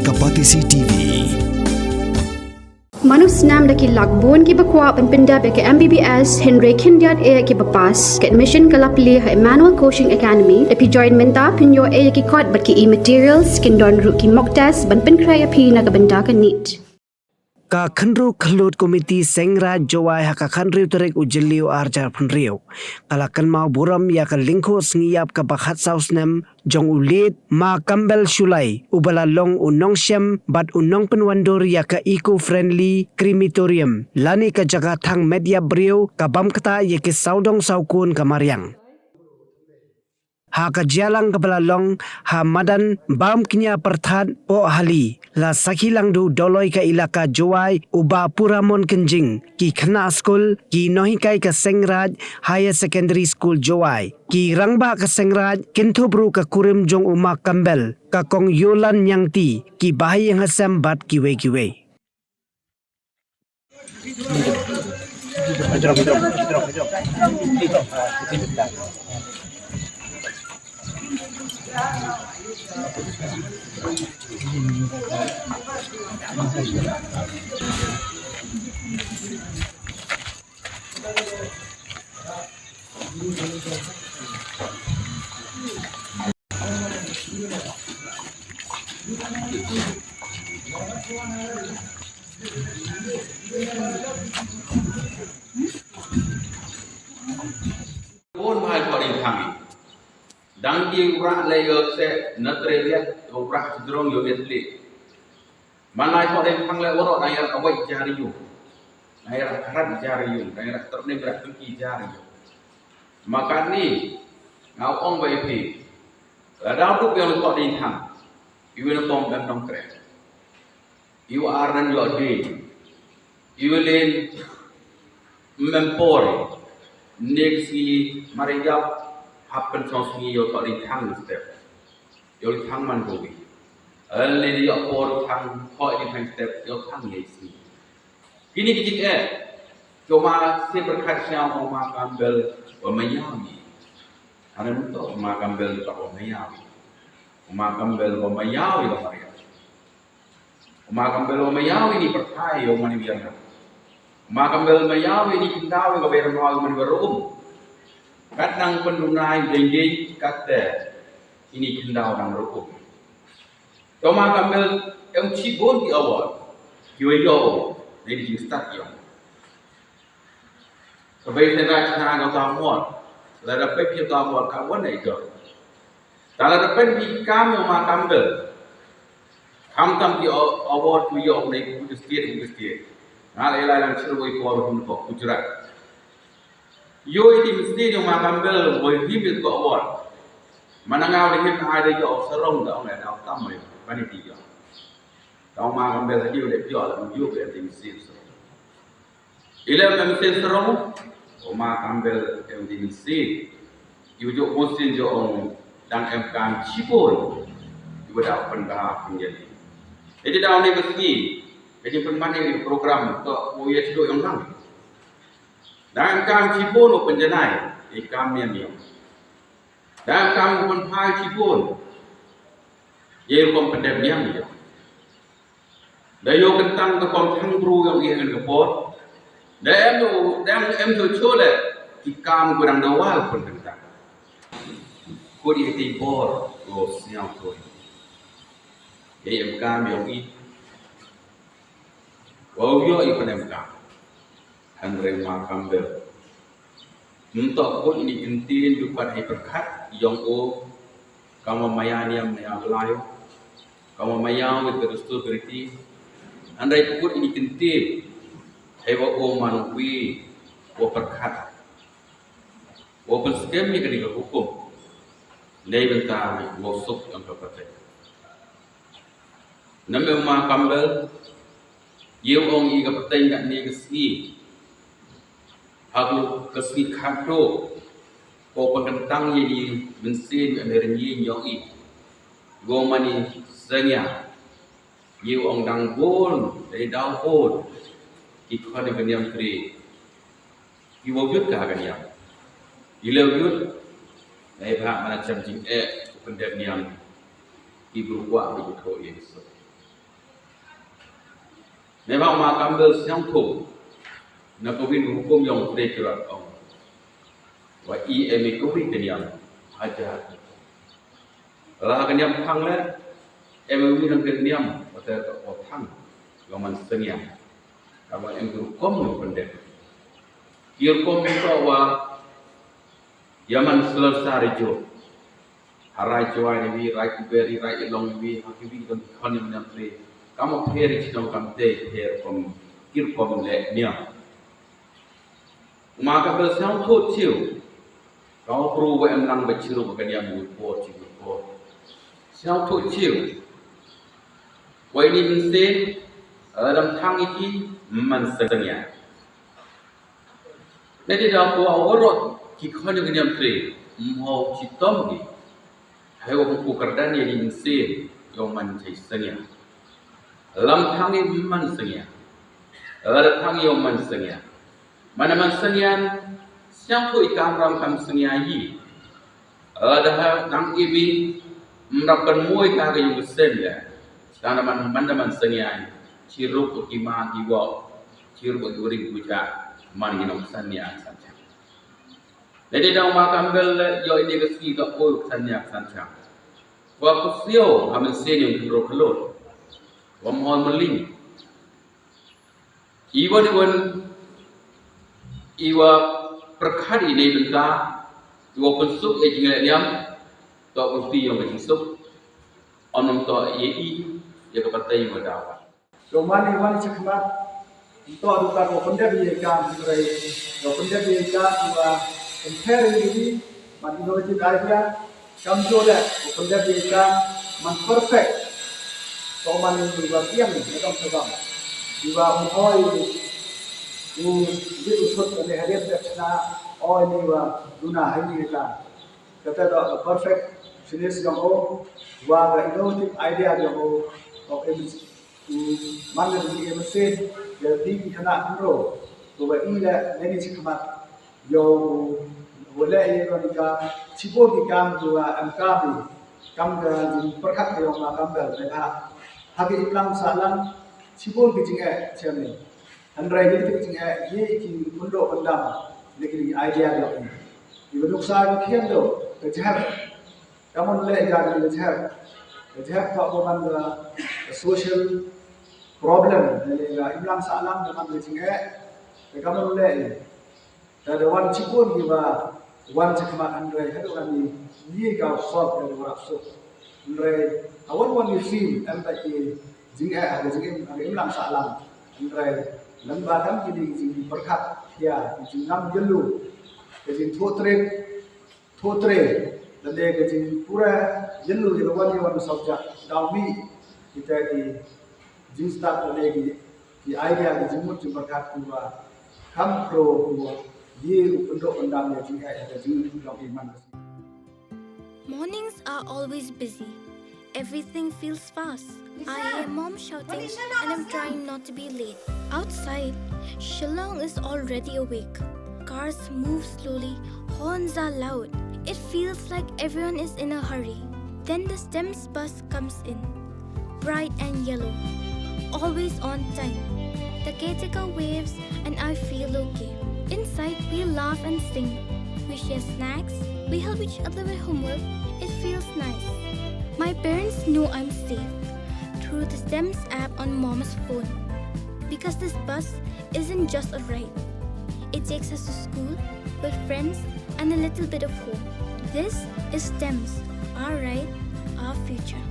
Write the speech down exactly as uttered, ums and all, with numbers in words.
Ka Batesi T V. Mano snam da ki lak bun kiba kwah ban pyndep ïa ka M B B S hynrei khyndiat eh kiba pass. Ka admission ka la plie ha Emmanuel Coaching Academy. Lada phi join mynta phin ïoh eh ïa ki kot bad ki e-materials, kin don ruh ki mock test ban pynkhreh ïa phi na ka bynta ka NEET. Ka Khynroo Khyllood Committee Seng Raij Jowai ha ka khathynriew tarik u Jylliew arhajar phew hynriew ka la kynmaw burom ïa ka lyngkhuh sngi ïap kaba khatsaw snem jong u Late Ma Kambel Shullai, uba la long u nongshem bad u nongpynwandur ïa ka Eco Friendly Crematorium lane ka jaka thang met ïap briew ka bam ktah ïa ki sawdong sawkun ka mariang. Ha ka jingïalang kaba la long ha madan Bamkñia Pyrthat Pohali, la sakhi lang da u Dolloi ka Elaka Jowai u Bah Puramon Kynjing, ki khynnah skul, ki nonghikai ka Seng Raij Higher Secondary School Jowai, ki rangbah ka Seng Raij, kynthup ruh ka kurim jong u Ma Kambel, ka Kong Yolan Ñiangti, ki bahaïing hasem bad kiwei kiwei. Bun bha ïa ka ri thang. Dang ki u rah leh ïoh se na tre liat, u rah jrong ïoh ïa tli. Man la ïoh ri thang leh waroh dang ïa awai jar ïoh. Dang ïa kharat jar ïoh, dang ïa tyrnem ïa tyrki jar ïoh. Ma katni nga ong ba ïa phi. Lada u duk ïa u ri thang. Iwei na tom dang nongkreh. Iwei ar nan ïoh dei. Iwei len mem por. Next sngi mar ïap hap pynshong sngi ïoh ri thang step. Ïoh thang man ko wi. Ynne ïoh por thang, ko ïoh thang step, ïoh thang ïa sngi. Kine ki jingeh. Jong ma sep pyrkhat sha u Ma Kambel ba ma ïaw ïa. Hana mynta u Ma Kambel ba ma ïaw ïa. U Ma Kambel ba ma ïaw ïa ba ma ïaw. U Ma Kambel ba ma ïaw ïa ni pyrthai ïa u man ïa na. U Ma Kambel ma ïaw ïa ni khyndaw ïa ba ber ma ïa u man ïa ruh. Kat nang pynduna ïa dei dei kat te. Ini khyndaw nang ruh. Te u Ma Kambel em chibun ki award. Ki wa ïoh. Dei di jingstad ïoh. Ka bei te na chna ka ta award. Lada pep ïa ka award ka wan ai ka. Te lada pep ïa ka kam ïa u Ma Kambel. Khamtam ki award ki ïoh nei ku state ku state. Nga la ïa la lang chirwai ko ru ko Gujarat. Ïoh iti mesti ïa u Ma Kambel wei him ïa ka award. Mana nga wei him ai da ïoh sarong da ong da tam ïa ban iti ïoh. Da u Ma Kambel hadi u dei ïoh la ïoh iti mesti sarong. Ila ïa mesti sarong u Ma Kambel iti mesti. Ïoh ïoh mesti ïoh ong dang em kam chibun. Ïoh da pen da pen jadi. Jadi da ong ni mesti. Jadi pen mane program to u ïa chido ïong lang. Dang kam chibun u pynjanai, i kam niam ïong. Dang kam u pynphai chibun, i rukom pyndep niam ïong. Da ïoh kyntang ka kom thang bru ïong i ngan ka por. Da em u, da em em tu chole, i kam ku dang da wal pynkyntang. Kut i ti bor, lo sñiaw kut. I em kam ïong i. Wa u ïoh i pynemkam. Hynrei Ma Kambel. Mynta kut ini kyntien du pat hei pyrkhat ïong u. Kam wa maya niam maya blai. Kam wa maya wit ka dustur ka riti. Hynrei kut ini kyntien. Hei wa u man wi wa pyrkhat. Wa pynskhem ïa kane ka hukum. Nei bynta wa suk ïong ka pateng. Namar Ma Kambel, ïa u ong i ka pateng katne ka sngi. Ha ka sngi khatduh, ko pynkyntang ïa ni mynsiem ïa ni rynïeng ïong i. Ko mani sengïa, ïa u ong dang bun, dei daw bun. Ki khon ïa ka niam tri. Ki wa yut ka ha ka niam. Ki lew yut, dei bha mana chem jingeh, u pyndep niam. Ki bru kwah ki bru thoh ïa ki suk. Namar ma Campbell sngewthuh na kawei ka hukum yong Tre Kyrot ong, wa i em i kawei ka niam haja. La ka niam thang le em i kawei ka niam wa te ka thang yong man sngewthuh. Ka wa em ka hukum yong pyndep. Ki hukum to wa ïa man slon sar i jok. Ha rai Jowai ni wi, rai Kuber i, rai Ilong ni wi, ha ki wi don ki khon yong niam Tre. Kam pher i chnong kam te pher kum ki rukom leh niam. Ma Campbell sngewthuh chiew. Ka wa pru wa em lang ba chiru ka niam u por chi u por. Sngewthuh chiew. Wa ini mynsiem, eh, dang thang i ki man sngewthuh. Nadi da ko wa warok ki khon yong niam Tre, mho chitom ki. Hai wa ku kyrdan ïa ni mynsiem yong man chai sngewthuh. Lam thang i man sngewthuh. Lam thang i yong man sngewthuh. Man man sngewthuh, sngewthuh i kam ram kam sngewthuh i. Lada ha nang i wi, mrap kan mui ka ka yung sem ya. Tang da man, man da man sngewthuh. Chirup ki ma ki wok. Chirup ki uring kuja. Man ki nong san ya san chang. Lada dang ma Campbell le, yo ini ka sngi ka oi san ya san chang. Wa ku sio, ha mynsiem yung kro klo. Wa mhoi mling. Iwan iwan iwa pyrkhat i nei bynta, iwa pynsuk ïa ki ngelek niam, to pynti yong ka jingsuk, ym nym to ïa i, ïa ka batai iwa dawa. Jong man iwan i chakmat, to dukan wa pyndep ïa i kam, hynrei wa pyndep ïa i kam, iwa pynpher ïa i, man innovative idea, Kam jooh leh, u pyndep ïa i kam, man perfect. To man u ba biang, ne kam sa bang. Iwa u hoi, u jit u sut, ne hadien te chna, oi ni wa, duna hai ni ka. Kata da perfect, finish jong u, wa ka innovative idea jong u, to em, u man ka jingim machine, ya di ki khana hynro, to ba i leh, ne ni chi khmat. Yow, u leh ïa kane ka, shibun ki kam kiwa em kam i, kam ka jingpyrkhat ka yong ma kam ka, ka ha, ha ki imlang sahlang, shibun ki jingeh, shem i. Hynrei ïa ki jingeh, ïa ki pyndoh pyndam, ïa ki idea ka yong i. Ïa ka nuksa ka khian do, ka jhep, ka mon leh ïa ka jhep, ka jhep ka man ka social problem, ïa ka imlang sahlang, ka man ka jingeh, ka mon leh ïa. Te da wan shibun kiwa wan shakhmat hynrei haduh kane ïa ka sop da warap sop. Hynrei ha wan wan ïa fim em pat ki jingeh ha ka jingim ha ka imlang sahlang. Hynrei lem ba kam kine ki jingpyrkhat ïa ki jingngam ïa lu, ki jingthoh trep, thoh trep, lane ka jingpura ïa lu ïa la wan ïa wan subject daw mih kita ki jingstad lane ki, ki idea ki jingmut jingpyrkhat kiwa kham khro kiwa ïa u pyndoh pyndam ïa jingeh ïa ka jingmut jong i man ka sngi. Mornings are always busy. Everything feels fast. I hear mom shouting and I'm trying not to be late. Outside, Shillong is already awake. Cars move slowly, horns are loud. It feels like everyone is in a hurry. Then the STEMS bus comes in. Bright and yellow. Always on time. The caretaker waves and I feel okay. Inside, we laugh and sing. We share snacks. We help each other with homework. It feels nice. My parents know I'm safe through the STEMS app on mom's phone. Because this bus isn't just a ride. It takes us to school, with friends, and a little bit of home. This is STEMS, our ride, our future.